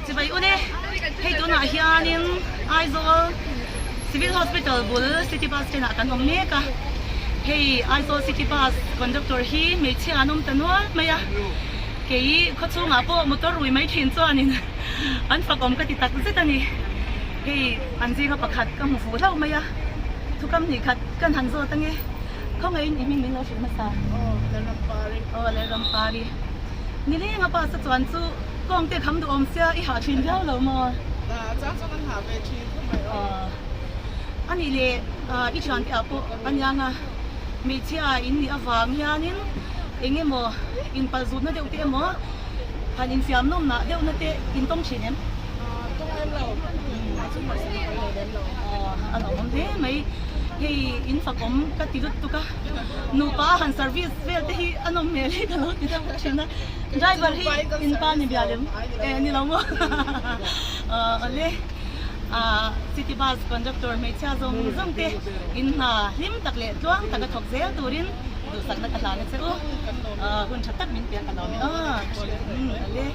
Chibai u le, hei tunah hianin Aizawl Civil Hospital bul City Bus stand ah kan awm mek a, hei Aizawl City Bus conductor hi hmeichhia an awm ta nual mai a, kei khawchhungah pawh motor rui mai thin chuanin an fak awm ka ti tak zet a ni, hei an zinga pakhat ka hmu fuh hlauh mai a, thukam hnih khat kan han zawt ange, khawngaihin i hming min lo hrilh hmasa. Aw Lalrampari. Aw Lalrampari. Nilenga bus a chuan chu kawng te kham duh awm sia i hah thin viau lo maw? A chang chuan kan hah ve thin khawp mai aw. A nih leh i thian te ah pawh a niang a, hmeichhia in nih avang hianin eng emaw inpalzutna deuh te emaw han infiam nawmnah deuhna te in tawng thin em? Tawng lem lo, a chu harsatna kan nei lem lo. A lawmawm hle mai, hei in fakawm ka ti lut tuk a. Nupa han service vel te hi a nawm hmel hi ka lo ti deuh thin a, driver hi in pa ni bia lem eh ni lo maw awle city bus conductor hmeichhia zawng zawng te in hna hlim tak leh tluang taka thawk zel turin duhsakna ka hlan a che u hun tha tak min piak a lawm e aw awle.